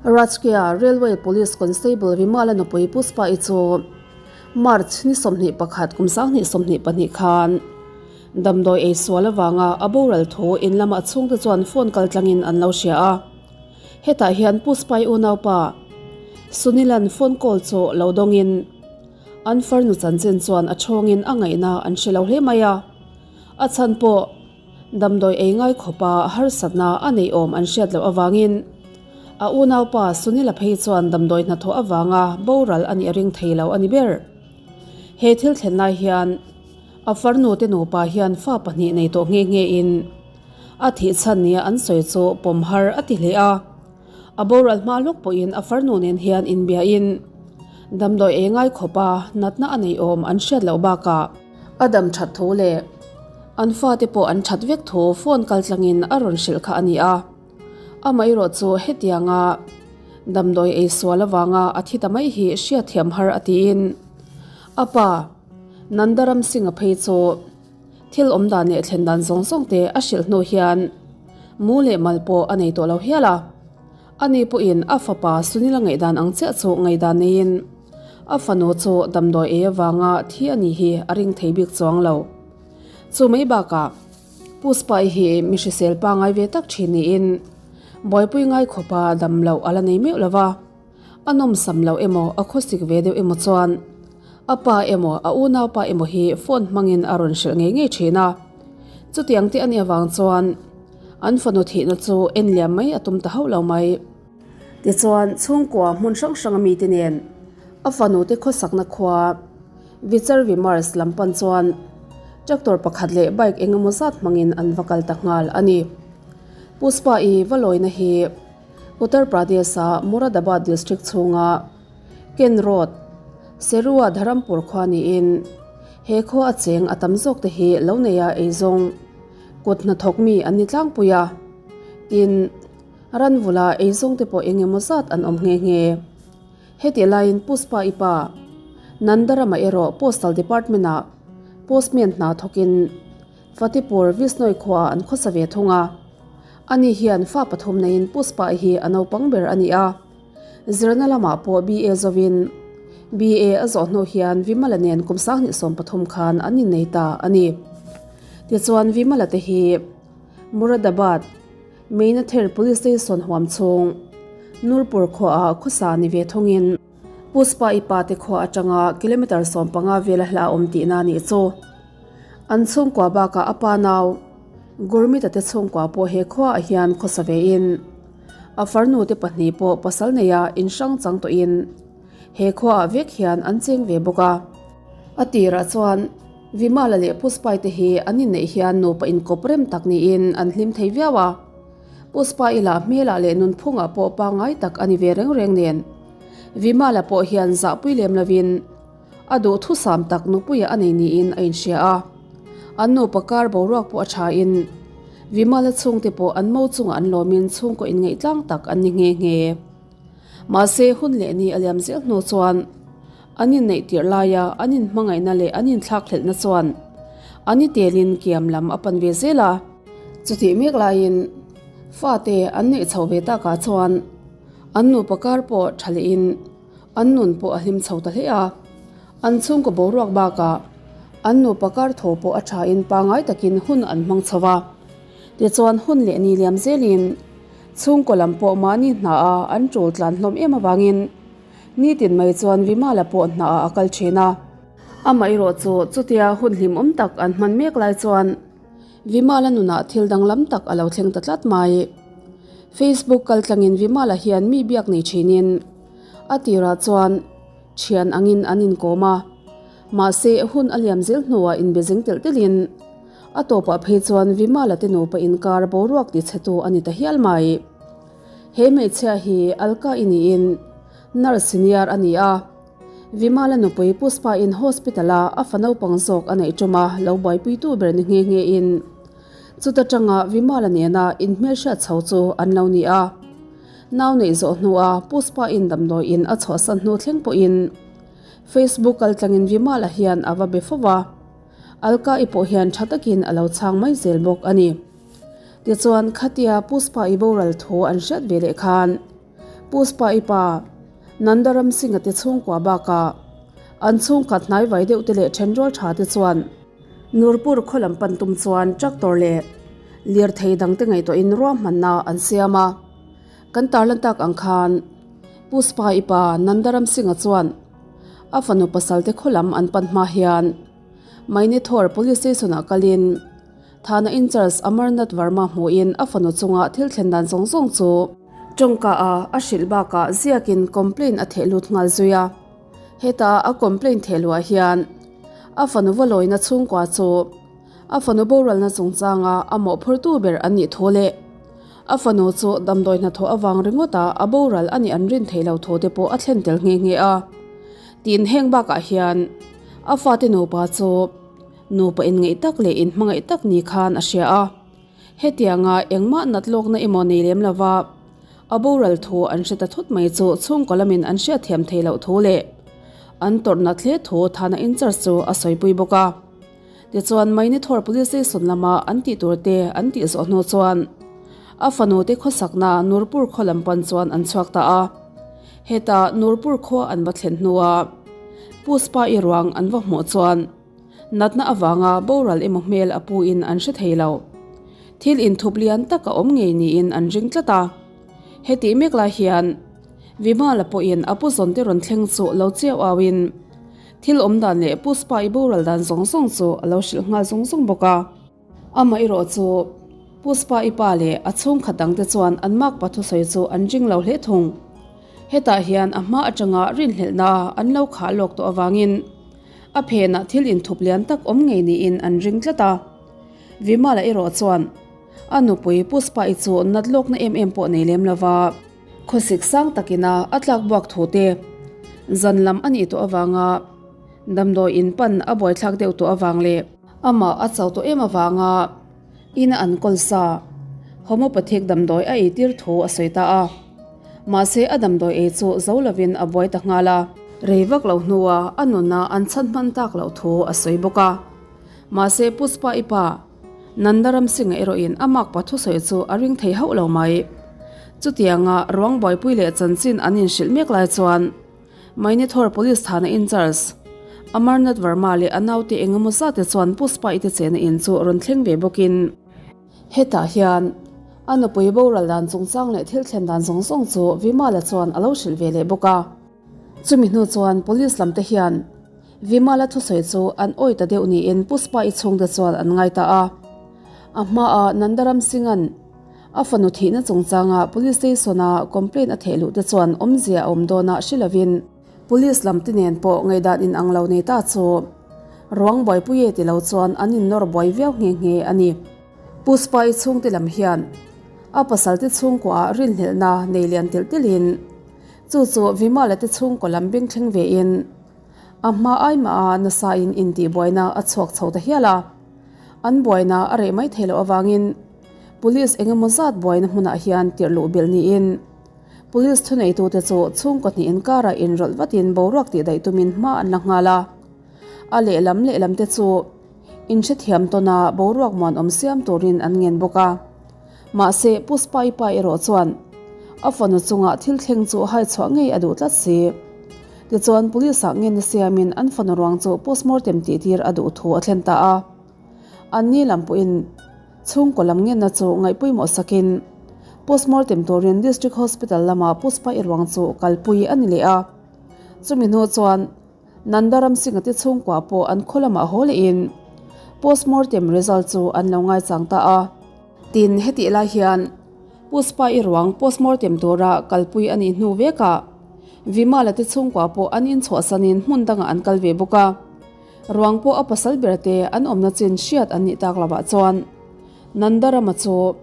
Rajkiya Railway Police Constable Vimala nupui Puspa-i chu March ni 21 kum 2022 khan damdawi ei sual avanga a boral thu in lama a chhungte chuan phone kal tlangin an lo hria a. Hetah hian Puspa-i unaupa Sunilan phone call chu lo dawngin an farnu chanchin chuan a chhawngin a ngaihna an hre lo hle mai a. A chhan pawh Damdawi ei ngai khawpa harsatna a neih awm an hriat loh avangin a unaupa Sunila phei chuan damdawi hnathawh avanga boral a nih a ring thei lo a ni ber. He thil thlen lai hian a farnu te nupa hian fa pahnih nei tawh nghe nghe in a thih chhan nia an sawi chu pawm har a ti hle a. A boral hma lawk pawhin a farnu nen hian inbiain damdawi ei ngai khawpa natna a neih awm an hriat loh bakah a dam that thu leh an fate pawh an that vek thu phone kal tlangin a rawn hrilh kha a ni a. Amaherawh chu hetianga damdawi ei sual avanga a thi ta mai hi hriatthiam har a tiin a pa Nandaram Singh-a phei chu Thil awm dan leh thlen dan zawng zawng te a hrilh hnu hian mu leh mal pawh a nei tawh lo hial a. Ani pawhin a fapa Sunil a ngaihdan ang chiah chu ngaihdan neiin a fanu chu damdawi ei avanga thi a nih hi a ring thei bik chuang lo. Chu mai bakah Puspa-i hi mi hrisel pangai ve tak thin niin buaipui ngai khawpa dam loh a la nei meuh lo va. A nawmsam loh emaw a khawsik ve deuh emaw chuan a pa emaw a unaupa emaw hi phone hmangin a rawn hrilh ngei ngei thin a. Chutiang te a nih avang chuan an fanu thihna chu en liam mai a tum ta hauh lo mai. Tichuan chhungkua hmun hrang hrang a mite nen a fanu te khawsakna khua Vichar Vimars lam pan chuan tractor pakhat leh bike eng emaw zat hmangin an va kal ta nghal a ni. Puspa-i va lawina hi Uttar Pradesh-a Moradabad district chhunga Ken Road, Serua Dharampur khua niin he khua a cheng a tam zawk te hi lo neia eizawng kut hnathawk mi an ni tlangpui a. Tin, ranvula eizawng te pawh eng emaw zat an awm nghe nghe. Hetih laiin Puspa i pa Nandarama erawh Postal Department-ah postman hna thawkin Fatehpur Vishnoi khuaah an khawsa ve thung a. Ani hian fa pathum neiin Puspa hi a naupang ber a ni a. Zirna lamah pawh BA zovin BA a zawh hnu hian Vimala nen kum 2013 khan an innei ta a ni. Tichuan Vimala te hi Muradabad, Meinather Police Station huam chhung Nurpur khuaah khawsa ni ve thungin Puspa i pa te khua atanga kilometre 15 vela hla awm tihna a nih chu. An chhungkua bakah a pa nau Gurmita te chhungkua pawh he khuaah hian khawsa vein a farnu te pahnih pawh pasal neia inhrang chang tawhin he khuaah vek hian an cheng ve bawk a. A tirah chuan Vimala leh Puspai te hi an inneih hian nupa inkawp rem tak niin an hlim thei viau a. Puspai lah hmelah leh nunphungah pawh pangngai tak a ni ve reng reng nen Vimala pawh hian zahpui lem lovin A duhthusam tak nupuia a nei niin a inhria a. An nupa kar boruak pawh a thain Vimala chhungte pawh an mo chungah an lawmin chhungkaw inngaih tlang tak an ni nghe nghe. Mahse hun leh ni a liam zel hnu chuan an inneih tirh laia an inhmangaihna leh an inthlakhlelhna chuan an i telin kiam lam a pan ve zel a. Chutih mek laiin fate an neih chho ve takah chuan an nupa kar pawh tha lehin An nun pawh a hlim chho ta hle a, an chhungkaw boruak bakah an nupa kar tho pawh a thain pangngai takin hun an hmang chho a. Tichuan hun leh ni liam zelin chhungkaw lam pawh mahni hnaah an tul tlan hlawm em avangin nitin mai chuan Vimala pawh hnaah a kal thin a. Amaherawh chu chutia hun hlimawm tak an hman mek lai chuan Vimala nunah thil danglam tak a lo thleng ta tlat mai. Facebook kal tlangin Vimala hian mi biak nei thinin A tirah chuan thian angin an inkawm a, mahse hun a liam zel hnuah inbe zeng telh telhin a tawpah phei chuan Vimala te nupa inkar boruak tichhetu a ni ta hial mai. He hmeichhia hi Alka i niin nurse senior a ni a, Vimala nupui Puspa-in hospital-a a fa naupang zawk a neih ṭuma lo buaipuitu ber ni nghe nghein chuta ṭanga Vimala nena inhmelhriat chho chu an lo ni a. Nau neih zawh hnua Puspa in damdawiin a chhuahsan hnu thleng pawhin Facebook kal tlangin Vimala hian a va be fo va, Alka-i pawh hian tha takin a lo chhang mai zel bawk a ni. Tichuan, khatia Puspa-i boral thu an hriat ve leh khan. Puspa-i pa Nandaram Singh-a te chhungkua bakah an chhungkhat hnaivai deuh te leh thenrual tha te chuan Nurpur khaw lam pan tum chuan tractor leh lirthei dangte ngaihtuahin ruahmanna an siam a. Kan tarlan tak ang khan Puspa-i pa Nandaram Singh-a chuan a fanu pasalte khaw lam an pan hma hian Mainithor Police Station-ah kalin Thana in-charge Amarnath Verma hmuhin a fanu chunga thil thlen dan zawng zawng chu tawngka a a hrilh bakah ziakin complaint a theh lut nghal zui a. Heta a complaint theh luah hian a fanu va lawina chhungkua chu a fanu boralna chungchanga a mawhphurtu ber an nih thu leh a fanu chu damdawi hnathawh avang ringawta a boral a nih an rin theih lo thu te pawh a thlen tel nghe nghe a. Tin heng bakah hian a fate nupa chu Nupa inngeih tak leh inhmangaih tak ni khan a hria a. Hetianga engmah nat lawkna emaw nei lem lova a boral thu an hre ta thut mai chu chhungkaw lamin an hriatthiam thei loh thu leh an tawrh nat hle thu Thana in-charge chu a sawipui bawk a. Tichuan Mainithawr Police Station lama an tih tur te an tih zawh hnu chuan a fanu te khawsakna Nurpur khaw lam pan chuan an chhuak ta a. Heta Nurpur khua an va thlen hnua Puspa-i ruang an va hmuh chuan Natna avanga boral emaw hmel a pu in an hre thei lo. Thil inthup lian tak a awm ngei niin an ring tlat a. Hetih mek lai hian Vimala pawhin a pu zawn te rawn thleng chu lo chiau au in thil awm dan leh Puspa i boral dan zawng zawng chu a lo hrilh nghal zung zung bawk a. Amaherawh chu Puspa i pa leh a chhungkhat dangte chuan an makpa thusawi chu an ring lo hle thung. Hetah hian a hma atanga rinhlelhna an lo khah lawk tawh avangin a phenah thil inthup lian tak awm ngei niin an ring tlat a. Vimala erawh chuan a nupui Puspa-i chu nat lawkna em em pawh nei lem lova, khawsik sang takina a tlak buak thu te zan lam a nih tawh avanga damdawi in pan a buaithlak deuh tawh avang leh amah a chau tawh em avanga ina an kawl sa homeopathic damdawi a eitir thu a sawi ta a. Mahse a damdawi ei chu zo lovin a buai ta nghal a. Rei vak lo hnua a nuna an chhan hman tak loh thu a sawi bawk a. Mahse Puspa i pa Nandaram Singh-a erawhin a makpa thusawi chu a ring thei hauh lo mai. Chutianga ruang buaipui leh chanchin an inhrilh mek lai chuan Mainithor Police thana in-charge Amarnath Verma leh a naute engemaw zate chuan Puspa i te chena in chu rawn thleng ve bawkin, Hetah hian a nupui boral dan chungchang leh thil thlen dan zawng zawng chu Vimala chuan a lo hrilh ve leh bawk a. Chumi hnu chuan Police lam te hian Vimala thusawi chu an awi ta deuh niin Puspa-i chhungte chuan an ngai ta a. A hmaah Nandaram Singh-a'n a fanu thihna chungchanga Police Station-a complaint a theh luh te chuan awmzia a awm dawn a hre lovin, Police lam te nen pawh ngaihdan inang lo nei ta chu ruang buaipui e ti lo chuan an innawr buai viau nghe nghe a ni. Puspa-i chhungte lam hian a pasalte chhungkuaah rinhlelhna nei lian telh telhin chu chu Vimala te chhungkaw lam beng thleng vein a hma ai maha nasain intihbuaina a chhuak chho ta hial a. An buaina a reh mai thei loh avangin Police engemaw zat buaina hmunah hian tirh luh belh niin Police thuneitute chu chhungkaw hnih inkarah inrawlh vatin boruak tih daih tumin hma an la nghal a. A lehlam lehlam te chu inhrethiam tawna boruak muanawm siam turin an ngen bawk a. Mahse, Puspa-i pa erawh chuan a fanu chungah thil thleng chu hai chhuah ngei a duh tlat si. Tichuan, Police-ah ngenna siamin an fanu ruang chu postmortem tihtir a duh thu a thlen ta a. Anni lam pawhin Chhungkaw lam ngenna chu ngaihpawimawh sakin postmortem turin District Hospital lama Puspa i ruang chu kalpui a ni leh a. Chumi hnu chuan Nandaram Singh-a te chhungkua pawh an khaw lamah haw lehin postmortem result chu an lo ngaichang ta a. Tin, hetih lai hian Puspa i ruang postmortem tura kalpui a nih hnu vekah Vimala te chhungkua pawh an inchhuahsanin hmun dangah an kal ve bawk a. Ruang pawh a pasal ber te an awmna chin hriat an nih tak lovah chuan Nandarama chu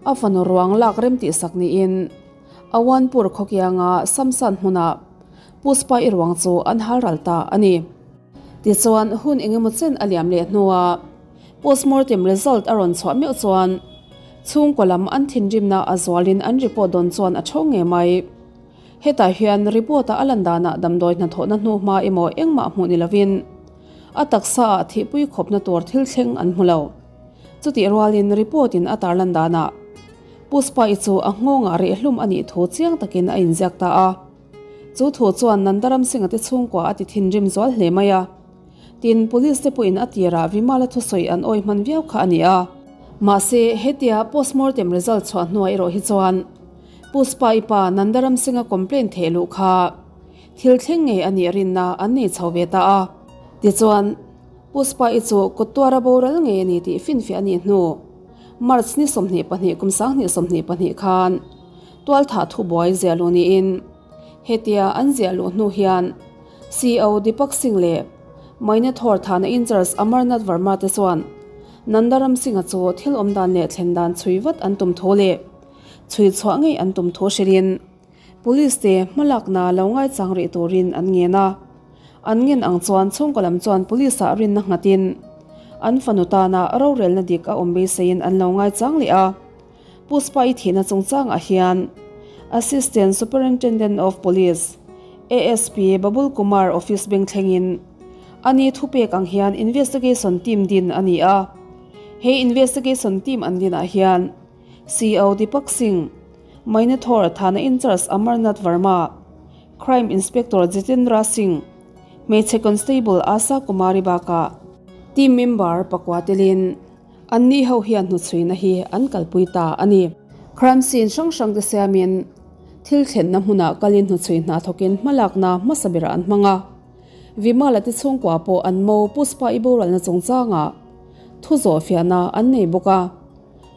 a fanu ruang lak rem tih sak niin Awanpur khawkianga Samsan hmunah Puspa i ruang chu an hal ral ta a ni. Tichuan hun engemaw chen a liam leh hnuah postmortem result a rawn chhuah meuh chuan chhungkaw lam an thinrimna a zualin an report dawn chuan a tho ngei mai. Hetah hian report-a a lan danah damdawi hnathawhna hnu hma emaw engmah hmuh ni lovin a taksaah thihpui khawpna tur thil thleng an hmu lo. Chutih rualin report-in a tarlan danah. Puspa-i chu a nghawngah reh hlum a nih thu chiang takin a inziak ta a. Chu thu chuan Nandaram Singh-a te chhungkua a ti thinrim zual hle mai a. Tin, Police te pawhin a tirah Vimala thusawi an awi hman viau kha a ni a. Mahse, hetia postmortem result chhuah hnuah erawh hi chuan Puspa-i pa Nandaram Singh-a complaint theh luh kha thil thleng ngei a nih rinna an nei chho ve ta a. Tichuan, Puspa-i chu kawttuara boral ngei a ni tih finfiah a nih hnu March ni 22 kum 2022 khan tualthah thubuai ziah luh niin hetia an ziah luh hnu hian CO Deepak Singh leh Mainathor Thana in-charge Amarnath Verma te chuan Nandaram Singh-a chu thil awm dan leh thlen dan chhui vat an tum thu leh chhui chhuah ngei an tum thu hrilhin Police te hmalakna lo ngaichang rih turin an ngen a. An ngen ang chuan chhungkaw lam chuan Police ah rinna nghatin an fanu tana rorelna dik a awm beiseiin an lo ngaichang leh a. Puspa-i thihna chungchangah hian Assistant Superintendent of Police, ASP, Babul Kumar office beng thlengin a ni thupek ang hian investigation team din a ni a. He investigation team an dinah hian CO Deepak Singh, Mainathor Thana in-charge Amarnath Verma, Crime Inspector Jitendra Singh, hmeichhe Constable Asha Kumari bakah team member pakua telin Anni ho hian hnuchhuina hi an kalpui ta a ni. Crime scene hrang hrang te siamin thil thlenna hmunah kalin hnuchhui hna thawkin hmalakna hmasa berah an hmang a. Vimala te chhungkua pawh an mo Puspa i boralna chungchangah thu zawh fiahna an nei bawk a.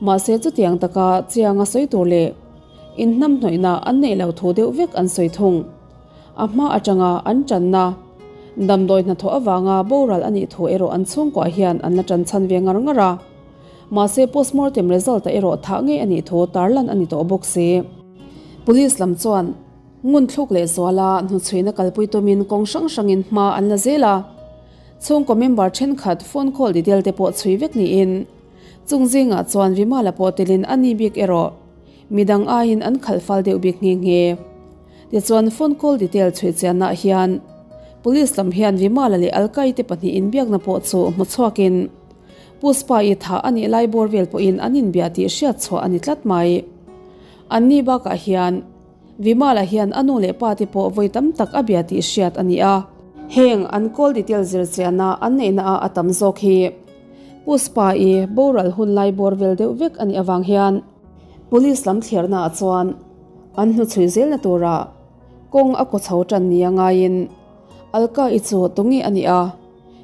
Mahse chutiang taka chianga sawi tur leh inhnamhnawihna an neih lo thu deuh vek an sawi thung. A hma atanga an tanna damdawi hnathawh avanga boral a nih thu erawh an chhungkuah hian an la tan chhan ve ngar ngar a. Mahse postmortem result ah erawh thah ngei a nih thu tarlan a ni tawh bawk si. Police lam chuan ngun thluk leh zuala hnuchhuina kalpui tumin kawng hrang hrangin hma an la zel a. Chhungkaw member thenkhat phone call detail te pawh chhui vek niin chung zingah chuan Vimala pawh telin a ni bik erawh midang aiin an khalh fal deuh bik nghe nghe. Tichuan phone call detail chhui chianah hian Police lam hian Vimala leh Alkai te pahnih inbiakna pawh chu hmu chhuakin Puspa-i thah a nih lai bawr vel pawhin an inbiah tih hriat chhuah a ni tlat mai. Anni bakah hian Vimala hian a nu leh pa te pawh vawi tam tak a bia tih hriat a ni a. Heng an call detail zir chiahna an neihna ah a tam zawk hi Puspa-i boral hun lai bawr vel deuh vek a nih avang hian Police lam thlirna ah chuan An hnuchhui zelna tura kawng a kaw chho tan nia ngaiin Alka-i chu tunge a nih a,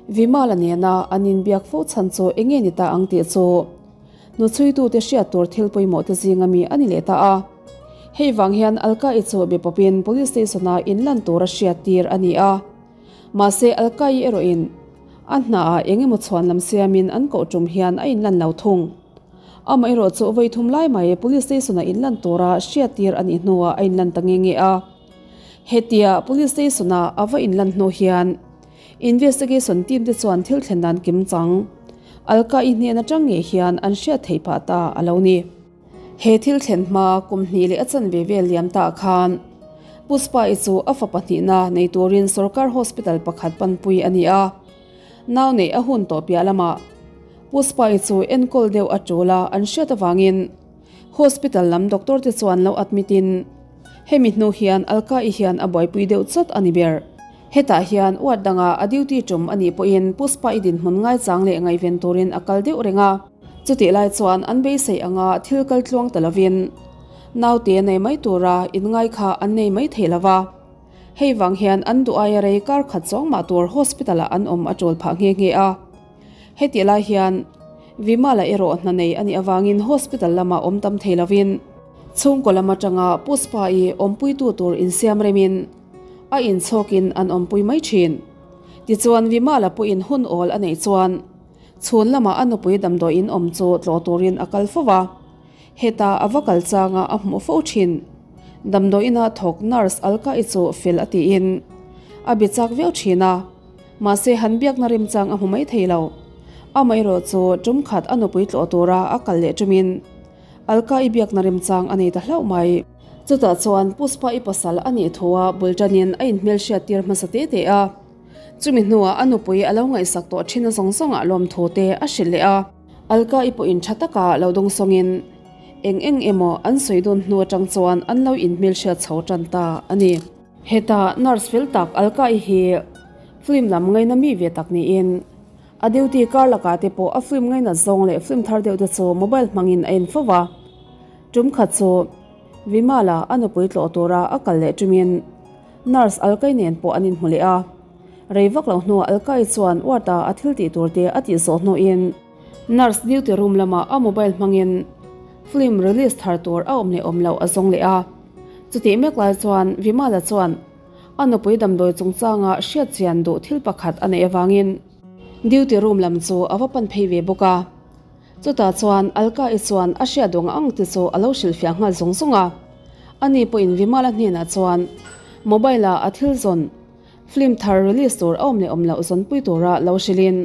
Vimala nena an inbiak fo chhan chu enge ni ta ang tih chu hnuchhuitute hriat tur thil pawimawh te zinga mi a ni leh ta a. Hei vang hian Alka-i chu be pawpin Police Station-a inlan tura hriat tir a ni a. Mahse Alka-i erawhin a hnaah engemaw chhuan lam siamin an koh tum hian a inlan lo thung. Amaherawh chu vawi thum lai mai Police Station-a inlan tura hriattir a nih hnuah a inlan ta nge nge a. Hetia Police Station-a a va inlan hnu hian Investigation team te chuan thil thlen dan kim chang Alka-i hnen atang ngei hian an hriat theih phah ta a lo ni. He thil thlen hma kum hnih leh a chanve vel liam ta khan Puspa-i chu a fapa hnihna nei turin Sorkar Hospital pakhat panpui a ni a. Nau neih a hun tawh piah lamah Puspa-i chu enkawl deuh a tul a, an hriat avangin hospital lam doctor te chuan lo admit in hemi hnu hian Alka-i hian a buaipui deuh chawt a ni ber. Hetah hian ward danga a duty tum a nih pawhin Puspa-i dinhmun ngaichang leh ngaihven turin a kal deuh reng a. Chutih lai chuan an beisei anga thil kal tluang ta lovin naute nei mai tura inngai kha an nei mai thei lova. Hei vang hian an duh aia rei kar khat zawng mah tur hospital ah an awm a tul phah nghe nghe a. Hetih lai hian Vimala erawh hna nei a nih avangin hospital lamah awm tam thei lovin chhungkaw lam atanga Puspa-i awmpuitu tur insiam remin a inchhawkin an awmpui mai thin. Tichuan Vimala pawhin hun awl a neih chuan chhun lamah a nupui damdawiin awm chu tlawh turin a kal fo va. Heta a va kal changa a hmuh fo thin. Damdawiina thawk nurse Alka-i chu fel a tiin a bi chak viau thin a, mahse han biakna remchang a hmu mai thei lo. Amaherawh chu tum khat a nupui tlawh tura a kal leh tumin Alka-i biakna remchang a nei ta hlauh mai. Chutah chuan Puspa-i pasal a nih thua bul tanin a inhmelhriat tir hmasa te te a. Chumi hnuah a nupui a lo ngaihsak tawh thin a zawng zawngah lawmthu te a hrilh leh a. Alka-i pawhin tha taka lo dawngsawngin. Eng eng emaw an sawi dun hnu atang chuan an lo inhmelhriat chho tan ta a ni. Heta nurse fel tak Alka-i hi film lam ngaina mi ve tak niin a duty kar lakah te pawh a film ngainat zawng leh film thar deuh te chu mobile hmangin a en fo va. Tum khat chu Vimala a nupui tlawh tura a kal leh tumin nurse Alka-i nen pawh an inhmu leh a. Rei vak lo hnuah Alka-i chuan ward-a a thil tih tur te a tih zawh hnuin, Nurse duty room lamah a mobile hmangin film release thar tur a awm leh awm loh a zawng leh a. Chutih mek lai chuan Vimala chuan a nupui damdawi chungchanga hriat chian duh thil pakhat a neih avangin duty room lam chu a va pan phei ve bawk a. Chutah chuan Alka-i chuan a hriat duh ang ang te chu a lo hrilhfiah nghal zung zung a. Ani pawhin Vimala hnenah chuan mobile-a a thil zawn Film thar release tur a awm leh awm loh zawnpui tura lo hrilhin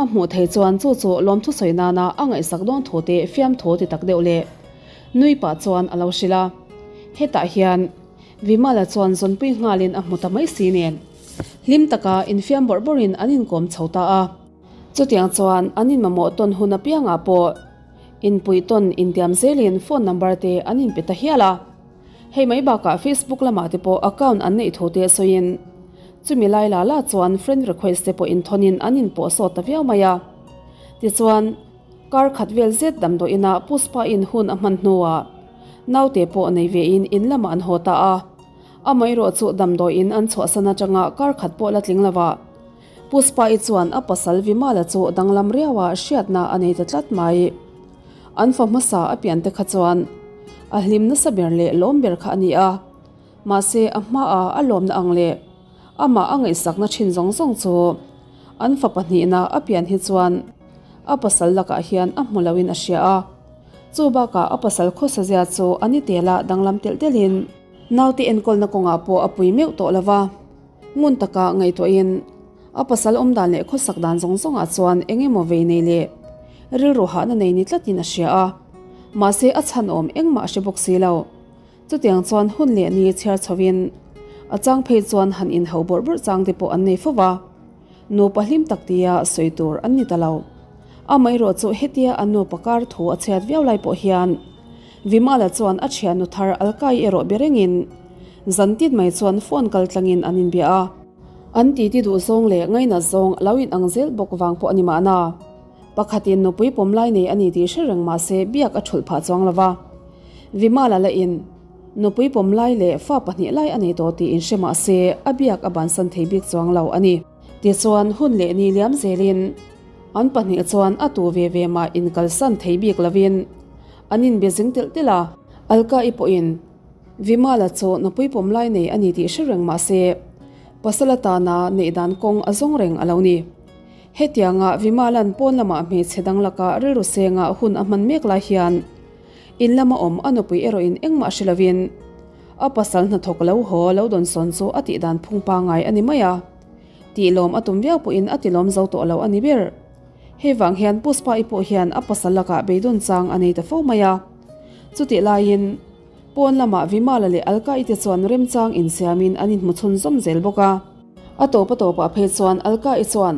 a hmuh thei chuan chu chu lawmthu sawi nana a ngaihsak dawn thu te fiamthu ti tak deuh leh nui pah chuan a lo hrilh a. Hetah hian Vimala chuan zawnpui nghalin a hmu ta mai si nen hlim taka infiam bawrh bawrhin an inkawm chho ta a. Chutiang chuan an inmamawh tawn hun apiangah pawh inpuih tawn intiam zelin phone number te an inpe ta hial a. Hei mai bakah Facebook lamah te pawh account an neih thu te sawiin chumi lai la la chuan friend request te pawh inthawnin an inpawh sawt ta viau mai a. Tichuan, kar khat vel zet damdawi inah Puspa in hun a hman hnuah naute pawh nei vein in lamah an haw ta a. Amaherawh chu damdawi in an chhuahsan atanga kar khat pawh la tling lovah Puspa-i chuan a pasal Vimala chu danglam riaua hriatna a nei ta tlat mai. An fa hmasa a pian te kha chuan a hlim nasa ber leh lawm ber kha a ni a, mahse a hmaah a lawmna ang leh amah a ngaihsakna thin zawng zawng chu an fa pahnihna a pian hi chuan a pasal lakah hian a hmu loin a hria a. Chu bakah a pasal khawsazia chu a ni tela danglam telh telhin naute enkawlna kawngah pawh a pui meuh tawh lo va, ngun taka ngaihtuahin A pasal awm dan leh khawsak dan zawng zawngah chuan eng emaw vei nei leh rilru hahna nei ni tlatin a hria a, mahse a chhan awm engmah a hre bawk si lo. Chutiang chuan hun leh ni chhiar chhovin a chang phei chuan han inhau bawrh bawrh chang te pawh an nei fo va, nupa hlim tak tia sawi tur an ni ta lo. Amaherawh chu hetia an nupa kar thu a chhiat viau lai pawh hian Vimala chuan a thiannu thar Alkai erawh be rengin zan tit mai chuan phone kal tlangin an inbia a. An titi duh zawng leh ngainat zawng a lo in ang zel bawk vang pawh a ni mahna. Pakhatin nupui pawm lai nei a ni tih hre reng mah se biak a thulh phah chuang lo va. Vimala la in nupui pawm lai leh fa pahnih lai a nei tawh tih in hre mah se a biak a bansan thei bik chuang lo a ni. Tichuan hun leh ni liam zelin an pahnih chuan a tu ve ve mah inkalsan thei bik lovin an inbe zing telh telh a. Alka-i pawhin Vimala chu nupui pawm lai nei a ni tih hre reng mah se, pasal atana neih dan kawng a zawng reng a lo ni. Hetianga Vimala'n pawn lamah hmeichhe dang laka rilru senga hun a hman mek lai hian in lama awm a nupui erawhin engmah hre lovin a pasal hnathawk lo haw lo dawnsawn chu a tih dan phung pangngai a ni mai a, tihlawm a tum viau pawhin a tilawm zo tawh lo a ni ber. Hei vang hian Puspa-i pawh hian a pasal lakah beidawn chang a nei ta fo mai a. Chutih laiin pawn lamah Vimala leh Alka-i te chuan remchang insiamin an inhmu chhunzawm zel bawk a. A tawp a tawpah phei chuan Alka-i chuan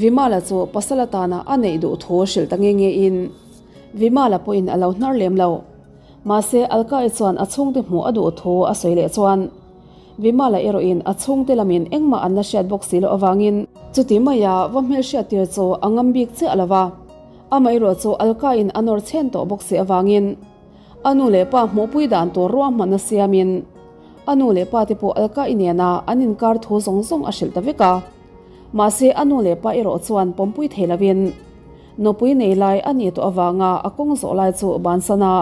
Vimala chu pasal atana a neih duh thu hrilh ta nge nge in Vimala pawhin a lo hnar lem lo. Mahse Alka-i chuan a chhungte hmuh a duh thu a sawi leh chuan Vimala erawhin a chhungte lamin engmah an la hriat bawk si loh avangin chuti maia va hmelhriat tir chu a ngam bik chiah lo va. Amaherawh chu Alka-in a nawr chhen tawh bawk si avangin a nu leh pa hmuhpui dan tur ruahmanna siamin a nu leh pa te pawh Alka-i nena an inkar thu zawng zawng a hrilh ta vek a. Mahse a nu leh pa erawh chuan pawmpui thei lovin nupui nei lai a nih tawh avanga a kawng zawh lai chu bansan a,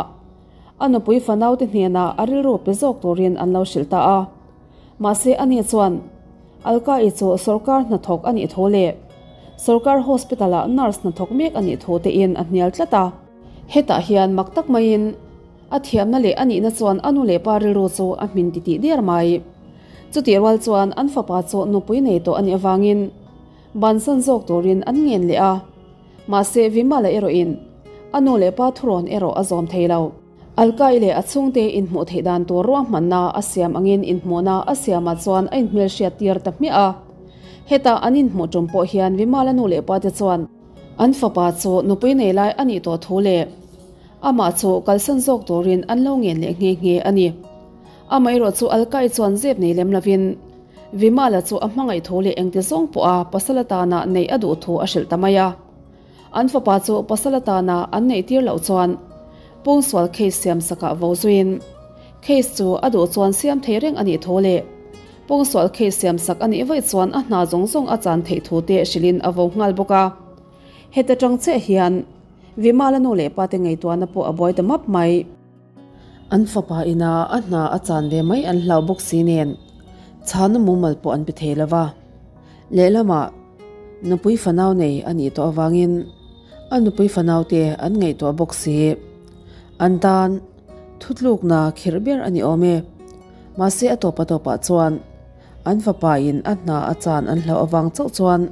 a nupui fanaute hnenah a rilru pe zawk turin an lo hrilh ta a. Mahse ani chuan Alka-i chu sawrkar hnathawk a nih thu leh sawrkar hospital-ah nurse hnathawk mek a nih thu tein a hnial tlat a. Hetah hian mak tak maiin a thiamna leh a nihna chuan a nu leh pa rilru chu a hmin titih der mai. Chutih rual chuan an fapa chu nupui nei tawh a nih avangin bansan zawk turin an ngen leh a. Mahse Vimala erawhin a nu leh pa thurawn erawh a zawm thei lo. Alkai leh a chhungte inhmuh theih dan tur ruahmanna a siam angin inhmuhna a siamah chuan a inhmelhriat tir ta hmiah a. Heta an inhmuh tum pawh hian Vimala nu leh pate chuan an fapa chu nupui nei lai a nih tawh thu leh. Amah chu kalsan zawk turin an lo ngen leh nghe nghe a ni. Amaherawhchu Alkai chuan zep nei lem lovin Vimala chu a hmangaih thu leh engti zawng pawha pasal atana neih a duh thu a hrilh ta mai a. An fapa chu pasal atana an neih tir loh chuan pawngsual case siam sakah vo zuiin case chu a duh chuan siam thei reng a nih thu leh pawngsual case siam sak a nih vaih chuan a hna zawng zawng a chan theih thu te hrilhin a vo nghal bawk a. Heta tang chiah hian Vimala nu leh pa te ngaihtuahna pawh a buai ta map mai. An fapa ina a hna a chan ve mai an hlau bawk si nen chhana mumal pawh an pe thei lo va. Lehlamah nupui fanau nei a nih tawh avangin a nupui fanau te an ngaihtuah bawk si. An tan thutlukna khirh ber a ni awm e. Mahse a tawpa tawpah chuan an fapa in a hna a chan an hlauh avang chauh chuan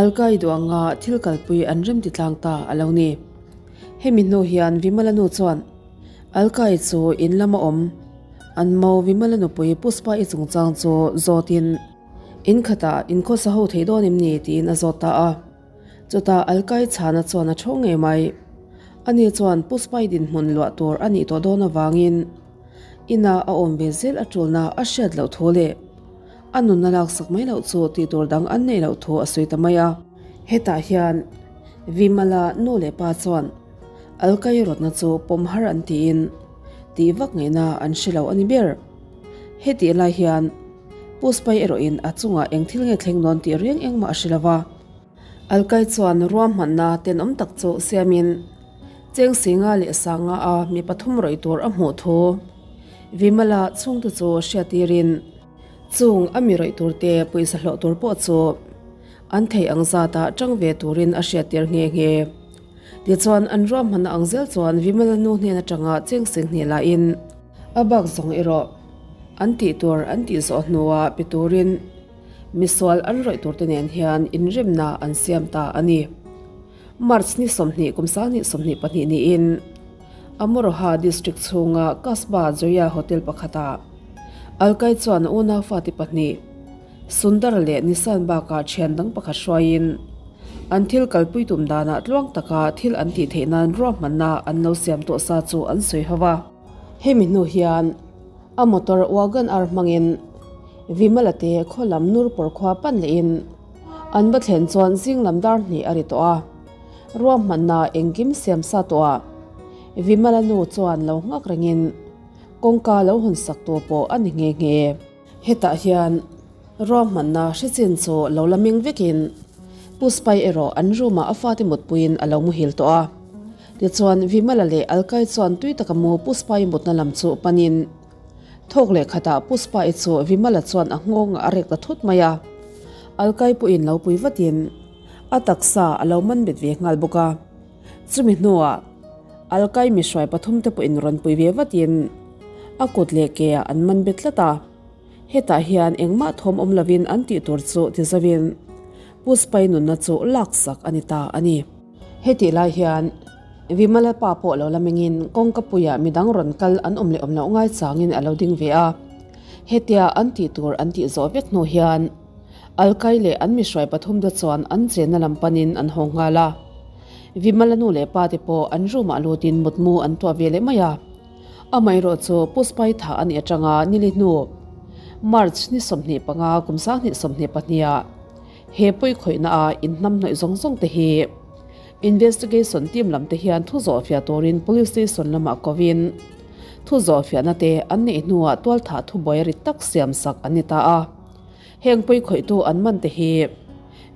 Alkai duh anga thil kalpui an rem ti tlang ta a lo ni. Hemi hnu hian Vimala nu chuan Alkai chu in lama awm an mo Vimala nupui Puspa-i chungchang chu zawtin in khatah in khawsa ho thei dawn em ni tiin a zawt ta a. Chutah Alkai chhana chuan a tho ngei mai. Ani chuan Puspa-i dinhmun luah tur a nih tawh dawn avangin inah a awm ve zel a tulna a hriat loh thu leh a nunna laksak mai loh chu tih tur dang an neih loh thu a sawi ta mai a. Hetah hian Vimala nu leh pa chuan Alkai rawtna chu pawm har an tiin tih vak ngaihna an hre lo a ni ber. Hetih lai hian Puspai erawhin a chungah eng thil nge thleng dawn tih reng engmah a hre lo va. Alkai chuan ruahmanna tenawm tak chu siamin cheng singa leh sanga a mi pathum rawih tur a hmuh thu Vimala chhungte chu hriatirin chung a mi rawih turte pawisa hlawh tur pawh chu An theih ang zatah tang ve turin a hriattir nghe nghe. Tichuan, an ruahmanna ang zel chuan Vimala nu hnen atanga cheng seng hnih lahin a bak zawng erawh an tih tur an tih zawh hnuah pe turin misual an rawih turte nen hian inremna an siam ta a ni. March ni 20 kum 2022 niin Amoroha district chhunga Kasba Joya Hotel pakhatah Alkai chuan a unau fate pahnih Sundar leh Nissan bakah thian dang pakhat hruaiin an thil kalpui tum danah tluang taka thil an tih theih nan ruahmanna an lo siam tawh sa chu an sawi ho a. Hemi hnu hian a motor wagon R hmangin Vimala te khaw lam Nurpur khua pan lehin an va thlen chuan zing lam dar hnih a ri tawh a, ruahmanna engkim siam sa tawh ah Vimala nu chuan lo nghak rengin kawngka lo hawn sak tu pawh a ni nghe nghe. Hetah hian ruahmanna hre chin chu lo la meng vekin Puspai erawh an room ah a fate mutpuiin a lo muhil tawh a. Tichuan Vimala leh Alkai chuan tui taka mu Puspai mutna lam chu panin thawk leh khatah Puspai chu Vimala chuan a nghawngah a rek ta thut mai a. Alkai pawhin lo pui vatin a taksa a lo man bet ve nghal bawk a. Chumi hnuah Alkai mihruai pathum te pawhin rawn pui ve vatin a kut leh ke ah an man bet tlat a. Hetah hian engmah thawm awm lovin an tih tur chu ti zovin Puspai nunna chu laksak a ni ta a ni. Hetih lai hian Vimala pa pawh lo la mengin kawngka puiah midang rawn kal an awm leh awm loh ngai changin a lo ding ve a. Hetia an tih tur an tih zawh vek hnu hian Alkai leh an mihruai pathum te chuan an chenna lam panin an haw nghal a. Vimala nu leh pa te pawh an room ah lutin mutmu an tuah ve leh mai a. Amaherawh chu Puspai thah a nih atanga nili hnu March ni 25 kum 2022 ah he pawi khawihna a inhnamhnawih zawng zawng te hi Investigation team lam te hian thu zawhfiah turin Police Station lamah kovin thu zawhfiahna te an neih hnuah tualthah thubuai rit tak siam sak an ni ta a. Heng pawi khawihtu an man te hi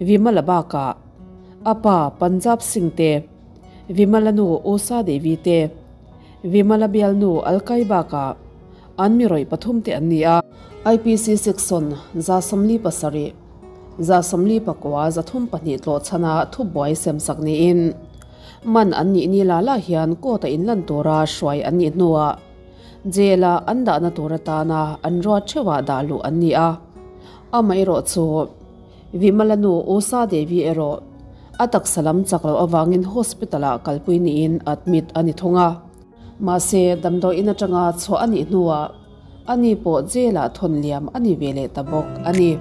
Vimala bakah a pa Punjab Singh te, Vimala nu Usha Devi te, Vimala bialnu Alkai bakah an mi rawih pathum te an ni a. IPC Section 47, 49 32 tlawh chhana thubuai semsak niin man an nih ni la la hian court-a inlan tura hruai an nih hnuah Jail-a an dahna tur atana an ruat theuhah dah luh an ni a. Amaherawh chu Vimala nu Usha Devi erawh a taksa lam chak loh avangin hospital-ah kalpui niin admit a ni thung a. Mahse, damdawi in atanga chhuah a nih hnuah ani pawh jail-ah thawn liam a ni ve leh ta bawk a ni.